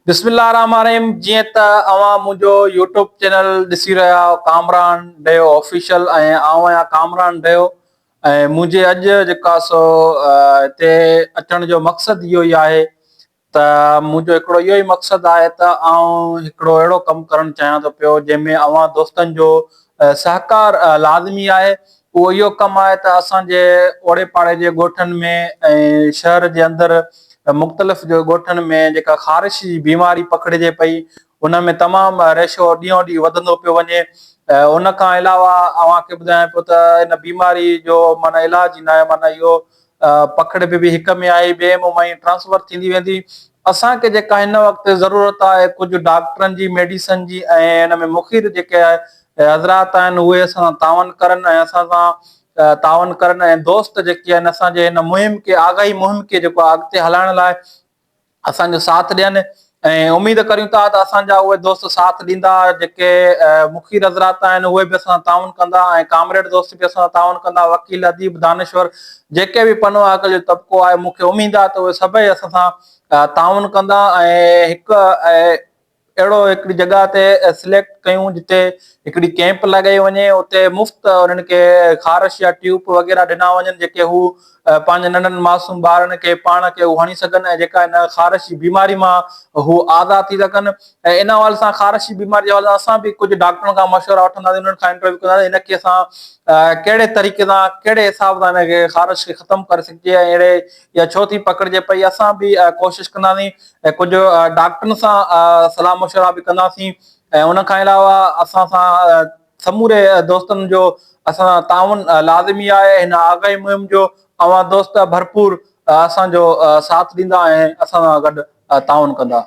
بسم الله الرحمٰن الرحيم جيئن ته اوهان منهنجو يوٽيوب چينل ڏسي رهيا آهيو ڪامران ڊيو آفيشل ۽ آئون آهيان ڪامران ڊيو ۽ منهنجي اڄ جيڪا سو هتي اچڻ جو مقصد اهو ئي آهي ته منهنجو هڪڙو اهو ئي مقصد آهي ته آئون هڪڙو اهڙو ڪم ڪرڻ چاهيان ٿو پيو جنهن ۾ اوهان دوستن جو سهڪار لازمي آهي اهو اهو ڪم آهي ته اسان جي اوڙي پاڙي جي ڳوٺن ۾ ۽ شهر جي اندر مختلف جو ڳوٺن ۾ جيڪا خارش جي بيماري پکڙجي پئي ان ۾ تمام ريشو ڏينهون ڏينهن وڌندو پيو وڃي ان کان علاوه اوهان کي ٻڌايان پيو ته ان بيماري جو معنيٰ علاج ئي ناهي معنيٰ اهو پکڙ به به هڪ ۾ آئي ٻئي ۾ مائي ٽرانسفر ٿيندي ويندي اسان کي جيڪا هن وقت ضرورت آهي ڪجهه ڊاڪٽرن جي ميڊيسن جي ۽ ان ۾ مخير جيڪي حضرات آهن اهي اسان سان تعاون ڪرن ۽ اسان سان تعاون ڪرن ۽ دوست جيڪي آهن اسان جي هن مهم کي آگاهي مهم کي جيڪو اڳتي هلائڻ لاء اسان جو ساٿ ڏين ۽ اميد ڪريون ٿا ته اسان جا اهي دوست ساٿ ڏيندا جيڪي مخير حضرات آهن اهي به اسان سان تعاون ڪندا ۽ ڪامريڊ دوست به اسان سان تعاون ڪندا وڪيل اديب دانشور جيڪي به پنو عاقل جو طبقو آهي مون کي اميد آهي ته اهي سڀئي اسان سان تعاون ڪندا ۽ هڪ اهڙو هڪڙي جڳهه تي سليڪٽ ڪيون جتي هڪڙي ڪيمپ لڳائي وڃي اتي مفت انهن کي خارش جا ٽيوب وغيره ڏنا وڃن جيڪي هو پنهنجي ننڍن معصوم ٻارن کي پاڻ کي هو هڻي سگهن ۽ جيڪا ان خارش جي بيماري مان هو آزاد ٿي سگهن ۽ ان حوالي سان خارش جي بيماري جي حوالي سان اسان به ڪجهه ڊاڪٽرن کان مشورا وٺنداسين انهن کان انٽرويو ڪنداسين ان کي اسان ڪهڙي طريقي سان ڪهڙي حساب سان ان کي خارش کي ختم ڪري سگهجي ۽ اهڙي يا ڇو ٿي پڪڙجي پئي اسان به ڪوشش ڪنداسين ۽ ڪجهه ڊاڪٽرن سان صلاح مشورا به ڪنداسين ۽ ان کان علاوه اسان سان سموري دوستن جو اسان سان تعاون لازمي آهي هن آگاهي مهم جو اوهان دوست ڀرپور اسان جو ساٿ ڏيندا ۽ اسان سان گڏ تعاون ڪندا.